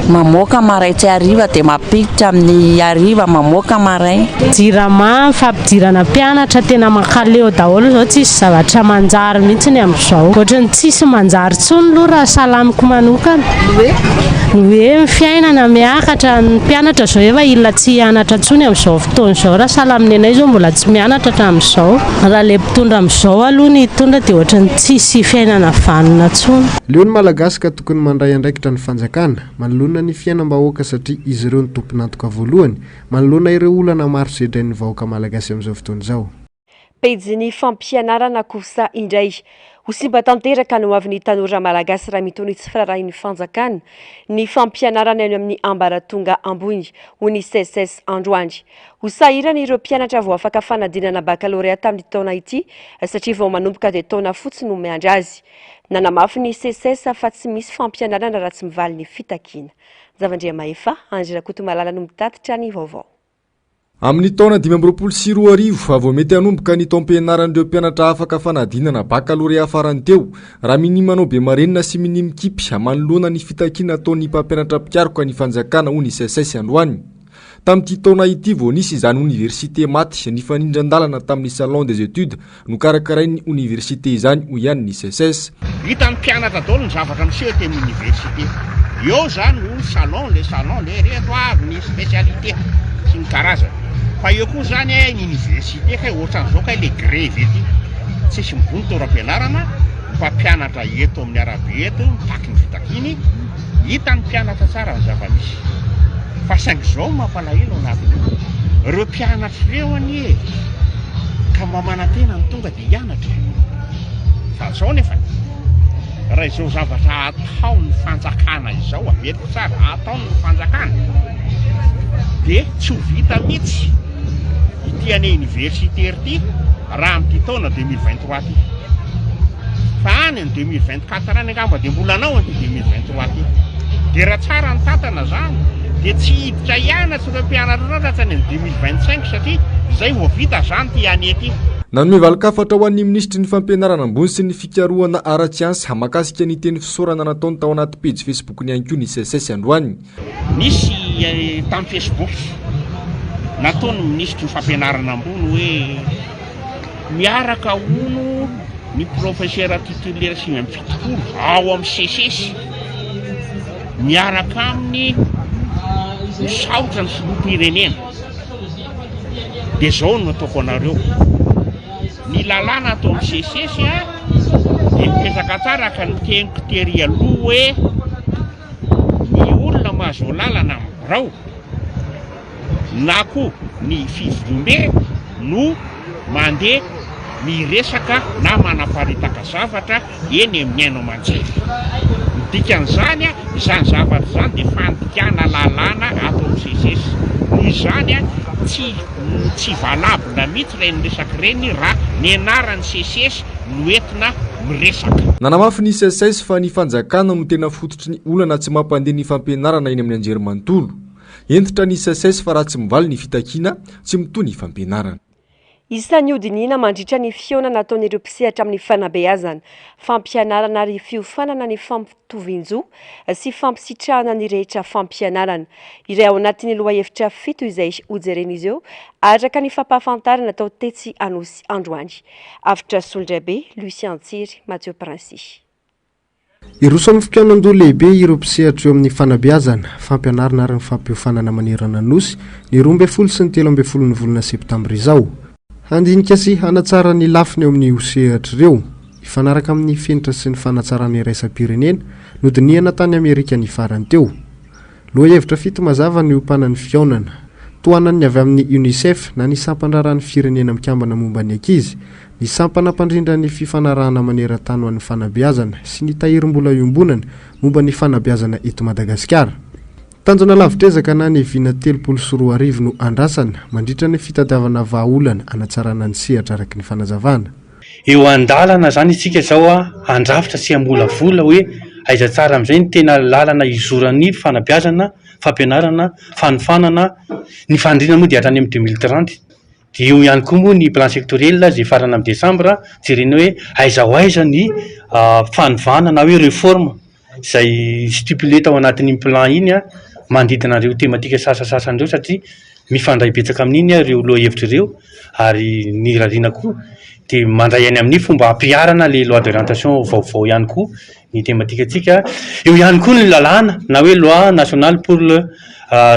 mamoaka marain-tsy hariva dia mampiditra amin'ny hariva mamoaka maraina. Jirama, fampidirana mpianatra tena mankaleo daholo izao tsisy zavatra manjary mihitsy ny amin'izao. Ohatran'ny tsisy manjary intsony aloha raha salamiko manokana. Ny hoe ny fiainana miakatra, ny mpianatra izao efa ila tsy hianatra intsony amin'izao fotoana izao raha sahala amin'ny anay izao mbola tsy mianatra hatramin'izao. Raha ilay mpitondra amin'izao aloha ny hitondra dia ohatran'ny tsisy fiainana vanona intsony. Leo ny Malagasy ka tokony mandray andraikitra ny fanjakana manoloana ny fiainam-bahoaka satria izy ireo no tompon'antoka voalohany manoloana ireo olana maro sedrain'ny vahoaka malagasy amin'izao fotoana izao. Pejin'ny fampianarana kosa indray. Ho simba tanteraka ny hoavin'ny tanora malagasy raha mitohy ny tsy firaharahian'ny fanjakana ny fampianarana eny amin'ny ambaratonga ambony, hoy ny Seces androany. Ho sahirana ireo mpianatra vao afaka fanadinana bakalorea tamin'ity taona ity satria vao manomboka dia taona fotsiny no miandry azy. Nanamafy ny Seces fa tsy misy fampianarana raha tsy mivaly ny fitakiana. Javandriamahefa, Andry Rakotomalala no mitatitra ny vaovao. Amin'ny taona 2025 vao mety hanomboka ny taom-pianaran'ireo mpianatra afaka fanadinana bakalorea farany teo, raha minia manao be marenina sy minia mikipy manoloana ny fitakiana ataon'ny mpampianatra mpikaroka ny fanjakana hoy ny Seces androany. Tamin'ity taona ity vao nisy izany oniversite maty nifanindran-dalana tamin'ny Salon des études nokarakarain'ny oniversite izany, hoy ihany ny Seces. Hitan'ny mpianatra daholo ny zavatra miseho ety amin'ny université. Eo izany no salon, le salon, le reto avy ny spécialité sy ny karazany. Fa eo koa izany ny université kay ohatran'izao kay le grevy ety. Tsisy mivoha ny toeram-pianarana, ny mpampianatra eto amin'ny arabe eto mitaky ny fitakiany. Hitan'ny mpianatra tsara ny zava-misy. Fa saingy izao no mampalahelo ao anatin'io. Ireo mpianatra ireo anie ka mba manantena ny tonga dia hianatra e. Fa izao nefany, raha izao zavatra ataon'ny fanjakana izao, averiko tsara, ataon'ny fanjakana, dia tsy ho vita mihitsy ity année universitaire ity raha amin'ity taona 2023 ity. Fa any ny 2024 any angamba dia mbola hanao an'ity 2023 ity. Dia raha tsara ny tantana izany dia tsy hiditra hianatra ireo mpianatra ireo raha tsy any amin'ny 2025 satria izay vao vita izany ity année ity. Nanome valin-kafatra ho an'ny minisitry ny Fampianarana ambony sy ny fikarohana ara-tsiansa mahakasika ny teny fisaorana nataony tao anaty pejy Facebook-ny ihany koa ny Seces androany. Nisy tamin'ny Facebook nataon'ny minisitry ny Fampianarana ambony hoe miaraka hono ny professeur titulaire 79 ao amin'ny Seces miaraka aminy misaotra ny filoham-pirenena. Dia izao no ataoko anareo, ny lalàna ato amin'ny Seces dia mipetraka tsara araka ny teniko tery aloha hoe ny olona mahazo alalana amin'ny birao na koa ny fivoriambe no mandeha miresaka na manaparitaka zavatra eny amin'ny haino aman-jery. Ny dikan'izany, izany zavatra izany dia fandikana lalàna ato amin'ny Seces. Noho izany, tsy tsy valable mihitsy ireny resaka ireny raha ny anaran'ny Seces no entina miresaka. Nanamafy ny Seces fa ny fanjakana no tena fototry ny olana tsy mampandeha ny fampianarana eny amin'ny anjerimanontolo. Hentitra ny Seces fa raha tsy mivaly ny fitakiana, tsy mitohy ny fampianarana. Isan'ny hodinihina mandritra ny fihaonana ataon'ireo mpisehatra amin'ny fanabeazana, fampianarana ary fiofanana ny fampitovian-jo sy fampisitrahana ny rehetra fampianarana. Iray ao anatin'ny lohahevitra fito izay hojeren'izy ireo, araka ny fampahafantarana atao tetsy Anosy androany. Avotra Solondraibe, Lucien Tsiry, Mathieu Princi. Hiroso amin'ny fikaonandoha lehibe ireo mpisehatra eo amin'ny fanabeazana, fampianarana ary ny fampiofanana manerana ny Nosy ny 12 sy ny 13 ny volana septambra izao. Handinika sy hanatsara ny lafiny eo amin'io sehatra ireo, hifanaraka amin'ny fenitra sy ny fanatsarana iraisam-pirenena nodinihana tany Amerika ny farany teo. Lohahevitra fito mazava no iompanan'ny fihaonana. Tohanan'ny avy amin'ny Unicef na ny sampan-draharahan'ny Firenena Mikambana momba ny ankizy, ny sampana mpandrindra ny fifanarahana maneran-tany ho an'ny fanabeazana sy ny tahirim-bola iombonana momba ny fanabeazana eto Madagasikara. Tanjona lavitr'ezaka na ny vina 2030 no andrasana mandritra ny fitadiavana vahaolana hanatsarana ny sehatra araka ny fanazavana. Eo an-dalana izany isika izao handrafitra sy hamolavola hoe aiza tsara amin'izay ny tena lalana hizoran'ny fanabeazana, fampianarana, fanofanana, ny faniriana moa dia hatrany amin'ny 2030. Dia eo ihany koa moa ny plan sectoriel izay hifarana amin'ny desambra, jerena hoe aiza ho aiza ny fanovana na hoe réforme izay stipulé tao anatin'iny plan iny manodidina an'ireo thématique sasasasany ireo satria mifandray betsaka amin'iny ireo lohahevitra ireo ary ny irariana koa dia mandray ainy amin'ny fomba hampiharana ilay loi d'orientation vaovao ihany koa ny thématique antsika. Eo ihany koa ny lalàna na hoe loi nationale pour le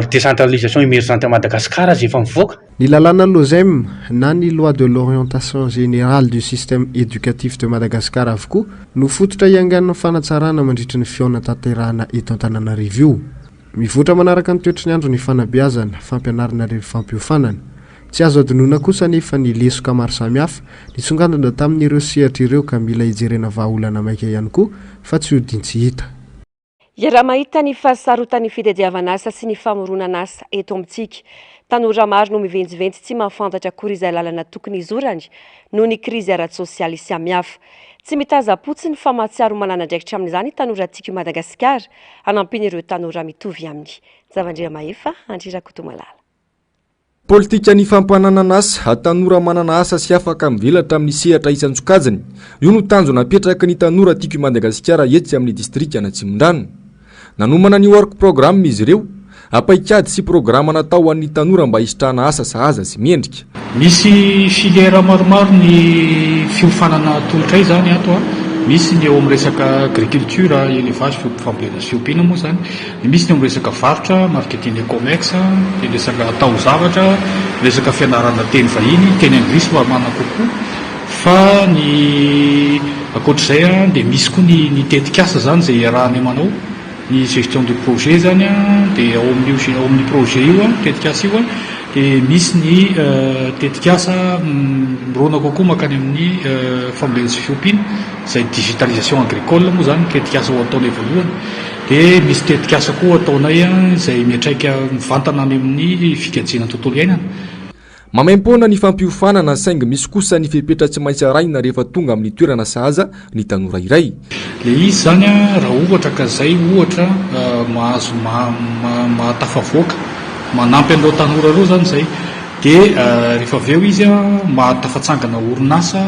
décentralisation émergente à Madagascar izay efa mivoaka. Ny lalàna LOGEM na ny Loi de l'orientation générale du système éducatif de Madagascar avokoa no fototra iangan'ny fanatsarana mandritry ny fihaonana tanterahana eto Antananarivo io. Mivoatra manaraka ny toetry ny andro ny fanabeazana, fampianarana ary fampiofanana. Tsy azo adinoina kosa anefa ny lesoka maro samihafa nisongadina tamin'ireo sehatra ireo ka mila hijerena vahaolana maika ihany koa fa tsy hodian-tsy hita. Iaraha-mahita ny fahasarotan'ny fitadiavana asa sy ny famoronana asa eto amintsika. Tanora maro no mivenjivenjy tsy mahafantatra akory izay lalana tokony hizorany noho ny krizy ara-tsosialy samihafa. Tsy mitazam-potsiny fa mahatsiaro manana andraikitra amin'izany tanora Tiako i Madagasikara hanampiana ireo tanora mitovy aminy. Javandriamahefa Andry Rakotomalala. Politikan'ny fampananana asa, tanora manana asa sy afaka mivelatra amin'ny sehatra isan-tsokajiny. Io no tanjona apetraky ny tanora Tiako i Madagasikara etsy amin'ny distrikan'Atsimondrano. Nanomana ny Work Program izy ireo, paikady sy programa natao ho an'ny tanora mba hisitrahana asa sahaza sy mendrika. Misy filière maromaro ny fiofanana atolotray izany ato a. Misy ny eo amin'ny resaka agriculture, élevage, fambolena sy fiompiana moa izany. Dia misy ny eo amin'ny resaka varotra, marketing et commerce, dia ny resaka taozavatra, ny resaka fianarana teny vahiny, teny anglisy maromana kokoa. Fa ny ankoatr'izay dia misy koa ny ny tetikasa izany izay iarahanay manao. Ny gestion de projet izany dia ao amin'io ao amin'ny projet io, tetikasa io dia misy ny tetikasa mirona kokoa mankany amin'ny fambolena sy fiompiana, izay digitalisation agricole moa izany ny tetikasa ho ataonay voalohany. Dia misy tetikasa koa ataonay izay miantraika mivantana any amin'ny fikajiana ny tontolo iainana. Maimaimpoana ny fampiofanana saingy misy kosa ny fepetra tsy maintsy arahina rehefa tonga amin'ny toerana sahaza ny tanora iray. Ilay izy izany raha ohatra ka izay ohatra mahazo mahatafavoaka, manampy an'ireo tanora ireo izany izay. Dia rehefa avy eo izy mahatafatsangana orinasa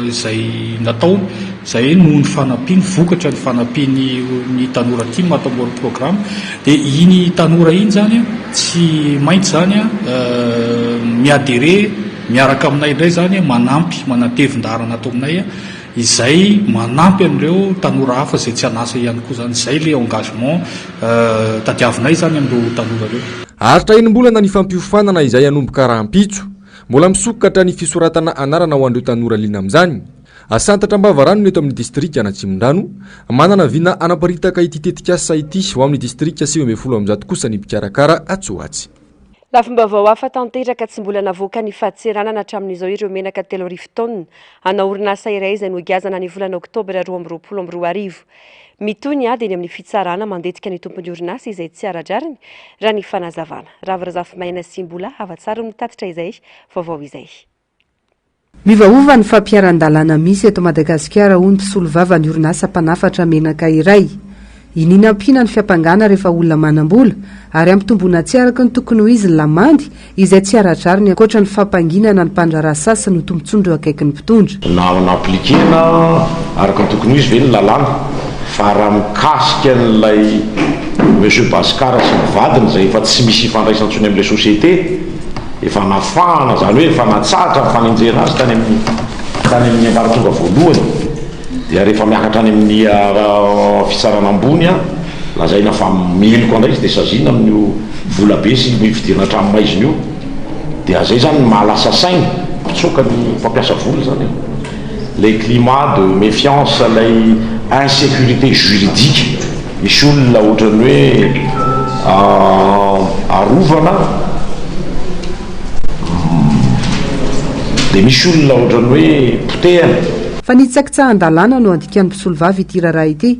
izay nataony, izay noho ny fanampiany, vokatra ny fanampiany ny tanora tim ato amin'ny Work Program. Dia iny tanora iny izany tsy maintsy izany mi-adherer miaraka aminay indray izany, manampy, manatevin-daharana ato aminay. Izay manampy an'ireo tanora hafa izay tsy an'asa ihany koa izany. Izay ilay engagement tadiavinay izany amin'ireo tanora ireo. Haharitra enim-bolana ny fampiofanana izay hanomboka rahampitso. Mbola misokatra ny fisoratana anarana ho an'ireo tanora liana amin'izany. Santatra Ambavarano ny eto amin'ny distrikan'Atsimondrano. Manana vina hanaparitaka ity tetikasa ity ho amin'ny distrika 119 kosa ny mpikarakara atsy ho atsy. Lafim-baovao hafa tanteraka tsy mbola navoakan'ny fadintseranana hatramin'izao ireo menaka 3000 taonina ana orinasa iray izay nogiazana ny volana oktobra 2022. Mitohy ny ady eny amin'ny fitsarana mandetika ny tompon'ny orinasa izay tsy ara-drariny, raha ny fanazavana. Ravo Razafimaina sy Mbola Havatsara no nitatitra izay vaovao izay. Miovaova ny fampiharan-dalàna misy eto Madagasikara, hoy ny mpisolovava ny orinasa mpanafatra menaka iray. Iniana ampiana ny fiampangana rehefa olona manam-bola, ary ampitomboina tsy araka ny tokony ho izy ny lamandy, izay tsy ara-drariny ankoatra ny fampanginana ny mpandraharaha sasany ho tombontsoan'ireo akaikin'ny mpitondra. Na na-appliquer-na araka ny tokony ho izy ve ny lalàna fa raha mikasika an'ilay Monsieur Bhaskar sy ny vadiny izay efa tsy misy ifandraisany intsony amin'ilay société, Efa nafahana, izany hoe efa natsahatra ny fanenjehana azy tany amin'ny tany amin'ny ambaratonga voalohany. Dia rehefa miakatra any amin'ny fitsarana ambony, lazaina fa meloka indray izy dia saziana amin'io vola be sy ny fidirana an-tranomaizina io. Dia izay izany no mahalasa saina, mpitsoaka ny mpampiasa vola izany e. Ilay climat de méfiance, ilay insécurité juridique. Misy olona ohatran'ny hoe arovana dia misy olona ohatran'ny hoe potehana. Fanitsakitsahan-dalàna no andikan'ny mpisolovava ity raharaha ity.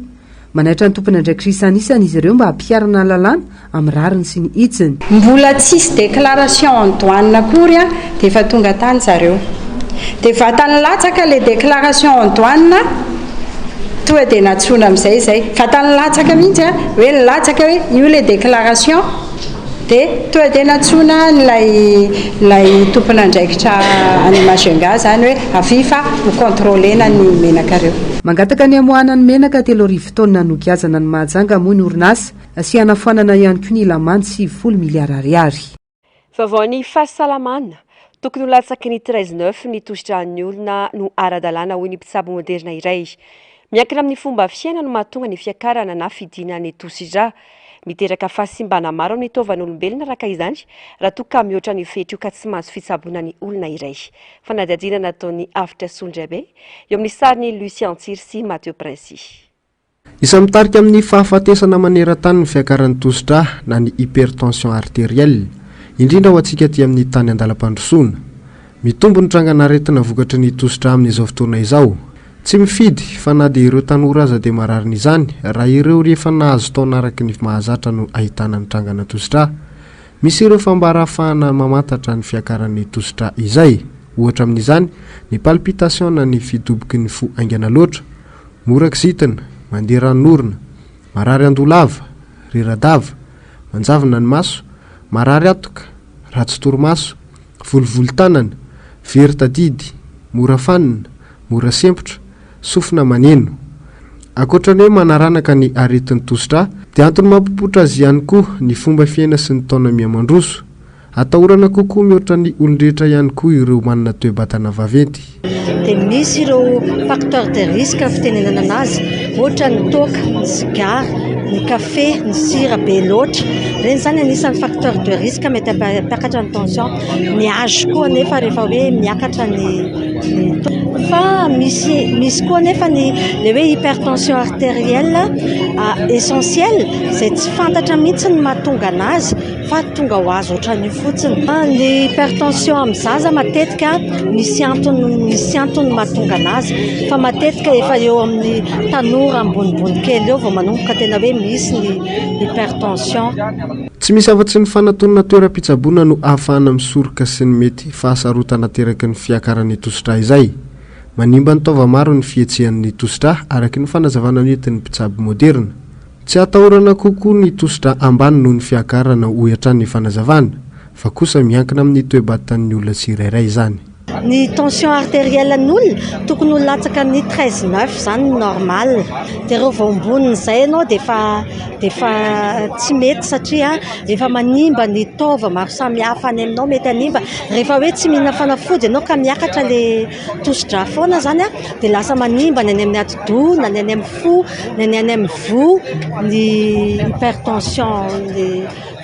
Manaitra ny tompon'andraikitra isan'isany izy ireo mba hampiharana ny lalàna amin'ny rariny sy ny hitsiny. Mbola tsisy déclaration en douane akory dia efa tonga tany zareo. Dia vatany latsaka ilay déclaration en douane tonga dia nantsoina amin'izay izay. Vatany latsaka mihitsy an, hoe nilatsaka hoe io ilay déclaration dia tonga dia nantsoina ilay ilay tompon'andraikitra any Majunga izany hoe avia fa ho contrôler-na ny menakareo. Mangataka ny hamoahana ny menaka 3000 taonina nogiazana any Mahajanga moa ny orinasa sy hanafoanana ihany koa ny lamandy 90 miliara ariary. Vaovaon'ny fahasalamana, Tokony ho latsaky ny treize neuf ny tosidran'ny olona no ara-dalàna hoy ny mpitsabo moderina iray. Miankina amin'ny fomba fiaina no mahatonga ny fiakarana na fidinan'ny tosidra. Miteraka fahasimbana maro amin'ny taovan'olombelona araka izany raha toa ka mihoatra an'io fetra io ka tsy mahazo fitsaboana ny olona iray. Fanadihadiana nataon'i Avotra Solondraibe eo amin'ny sarin'i Lucien Tsiry sy Mathieu Princy. Isan'ny mitarika amin'ny fahafatesana maneran-tany ny fiakaran'ny tosi-drà na ny hypertension artérielle. indrindra ho antsika aty amin'ny tany andalam-pandrosoana. Mitombo ny trangan'aretina vokatry ny tosidra amin'izao fotoana izao. Tsy mifidy fa na dia ireo tanora aza dia mararin'izany, raha ireo rehefa nahazo taona araka ny mahazatra no ahitana ny trangana tosidra. Misy ireo fambara ahafahana mamantatra ny fiakaran'ny tosidra izay. Ohatra amin'izany, ny palpitation na ny fidoboky ny fo haingana loatra, mora kizitina, mandeha ranon'orona, marary andoha lava, rera-dava, manjavona ny maso, marary atoka, ratsy torimaso, volivolon-tanana, very tadidy, mora fanina, mora sempotra, sofina maneno. Ankoatra ny hoe manaranaka ny aretin'ny tosidra dia antony mampipoitra azy ihany koa ny fomba fiaina sy ny taona miha-mandroso. Atahorana kokoa mihoatra ny olon-drehetra ihany koa ireo manana toe-batana vaventy. Dia misy ireo facteurs de risque fitenenana anazy, ohatra ny toaka, ny sigara, ny kafe, ny sira be loatra. Ireny izany anisan'ny facteurs de risque mety hampiakatra ny tension. Ny âge koa anefa rehefa hoe miakatra ny taona. Fa misy misy koa anefa ny ilay hoe hypertension artérielle essentielle izay tsy fantatra mihitsy ny mahatonga anazy fa tonga ho azy ohatran'io fotsiny. Ny hypertension amin'ny zaza matetika misy antony misy antony mahatonga anazy fa matetika efa eo amin'ny tanora ambonimbony kely eo vao manomboka tena hoe misy ny hypertension. Tsy misy afa-tsy ny fanatonana toeram-pitsaboana no ahafahana misoroka sy ny mety fahasarotana ateraky ny fiakaran'ny tosidra izay. Manimba ny taova maro ny fihetsehan'ny tosidra araka ny fanazavana nentin'ny mpitsabo moderina. Tsy atahorana kokoa ny tosidra ambany noho ny fiakarana hoy hatrany ny fanazavana, fa kosa miankina amin'ny toe-batan'ny olona tsirairay izany. Ny tension artérielle ny olona tokony ho latsaka ny 13 neuf izany ny normal, dia reo vao ambonin'izay ianao dia efa dia efa tsy mety satria efa manimba ny taova maro samihafa any aminao, mety hanimba rehefa hoe tsy mihinana fanafody ianao ka miakatra le tosidra foana izany dia lasa manimba ny any amin'ny atidoha na ny any amin'ny fo na ny any amin'ny voa ny hypertension ny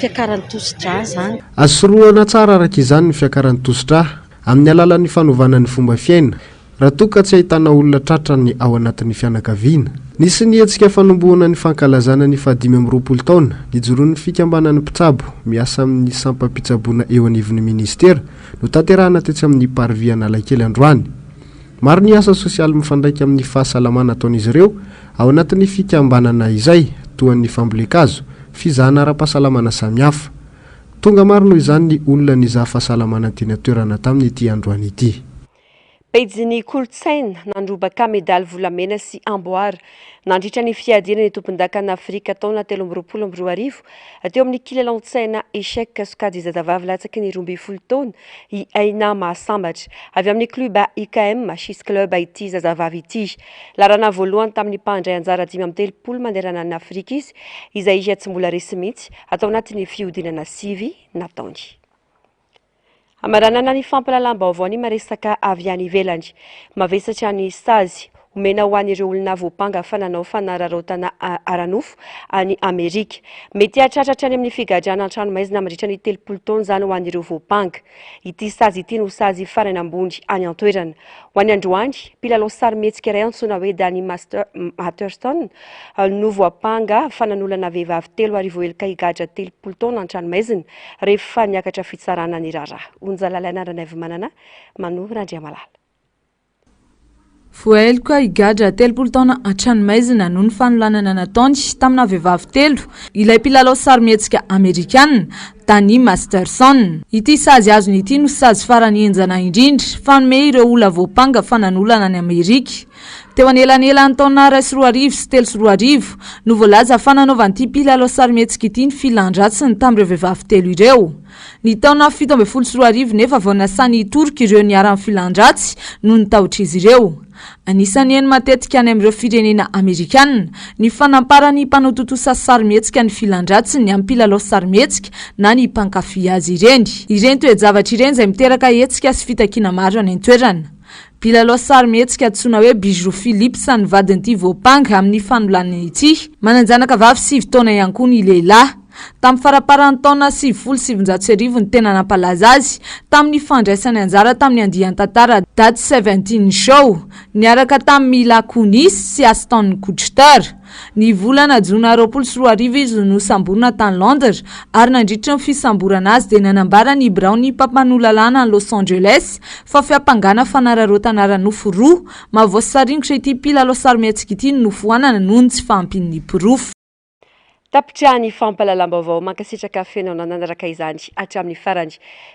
fiakaran'ny tosidra izany. Azo sorohana tsara araka izany ny fiakaran'ny tosidra amin'ny alalan'ny fanovana ny fomba fiaina, raha toa ka tsy ahitana olona tratra ny ao anatin'ny fianakaviana. Nisy ny hetsika fanombohana ny fankalazana ny fahadimy amby 20 taona nijoroan'ny fikambanan'ny mpitsabo miasa amin'ny sampam-pitsaboana eo anivon'ny minisitera notanterahana tetsy amin'ny Parvis Analakely androany. Maro ny asa sosialy mifandraika amin'ny fahasalamana ataon'izy ireo ao anatin'ny fikambanana izay, toa ny fambolen-kazo, fizahana ara-pahasalamana samihafa. Tonga maro noho izany ny olona nizaha fahasalamana teny an-toerana tamin'ity androany ity. Pejin'ny kolontsaina, nandrobaka medaly volamena sy amboara nandritra ny fiadiana ny tompondakan'i Afrika taona 2023 teo amin'ny kilalaon-tsaina Echec sokajy zazavavy latsaky ny 12 taona i Aina Mahasambatra. Avy amin'ny club IKM Chess Club ity zazavavy ity. Laharana voalohany tamin'ny mpandray anjara 35 manerana an'i Afrika izy, izay tsy mbola resy mihitsy atao anatin'ny fihodinana sivy nataony. Hamaranana ny fampahalalam-baovao ny maresaka avy any ivelany. Mavesatra ny sazy omena ho an'ireo olona voampanga fa nanao fanararaotana ara-nofo any Amerika. Mety hahatratra hatrany amin'ny figadrana an-tranomaizina mandritra ny 30 taona izany ho an'ireo voampanga. Ity sazy ity no sazy farany ambony any an-toerana. Ho an'ny androany, mpilalao sarimihetsika iray antsoina hoe Danny Masterson no voampanga fa nanolana vehivavy 3000 heloka higadra 30 taona an-tranomaizina rehefa niakatra fitsarana ny raharaha. Onja Lalaina Ranaivomanana, Mano Randriamalala. Voaheloka higadra 30 taona an-tranomaizina noho ny fanolanana nataony tamina vehivavy telo ilay mpilalao sarimihetsika amerikana, Danny Masterson. Ity sazy azony ity no sazy farany henjana indrindra fanome ireo olona voampanga fa nanolana any Amerika. Teo anelanelan'ny taona 2001 sy 2003 no voalaza fa nanaovan'ity mpilalao sarimihetsika ity ny filan-dratsiny tamin'ireo vehivavy telo ireo. Ny taona 2017 nefa vao nasany hitoroka ireo niharan'ny filan-dratsy noho ny tahotr'izy ireo. Anisan'ny heno matetika any amin'ireo firenena amerikana ny fanamparan'ny mpanao tontosa sarimihetsika ny filan-dratsiny amin'ny mpilalao sarimihetsika na ny mpankafy azy ireny. Ireny toe-javatra ireny izay miteraka hetsika sy fitakiana maro any an-toerana. Mpilalao sarimihetsika antsoina hoe Bijou Phillips ny vadin'ity voampanga amin'ny fanolanana ity. Manan-janaka vavy sivy taona ihany koa ny lehilahy. Tamin'ny faramparan'ny taona 1990 no tena nampalaza azy, tamin'ny fandraisany anjara tamin'ny andian-tantara That Seventeen Show, niaraka tamin'i Mila Kunis sy Ashton Kutcher. Ny volana jona 2020 izy no nosamborina tany Londres ary nandritra ny fisamborana azy dia nanambara ny biraon'ny mpampanoa lalàna any Los Angeles fa fiampangana fanararaotana ara-nofo roa mahavoasaringotra ity mpilalao sarimihetsika ity no nofoanana noho ny tsy fahampian'ny porofo. Tapitra ny fampahalalam-baovao. Mankasitraka feno anao nanaraka izany hatramin'ny farany.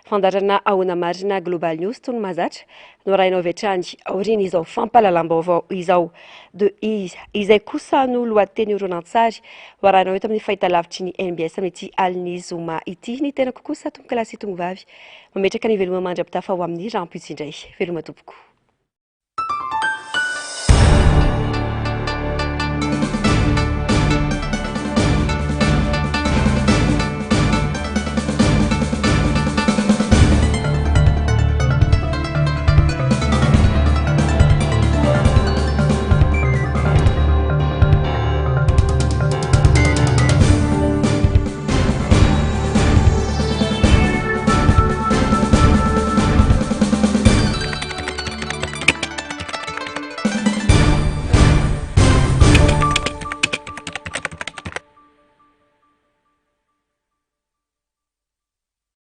Fandaharana Ahoana Marina Global News toy ny mahazatra no arahinao avy hatrany aorian'izao fampahalalam-baovao izao. De iza izay kosa no lohateny horonantsary ho arahinao eto amin'ny fahitalavitry ny mbs amin'ity alin'ny zoma ity. Ny tenako kosa tompokolahy sy tompovavy mametraka ny veloma mandra-pitafa ho amin'ny rahampitso indray. Veloma tompoko.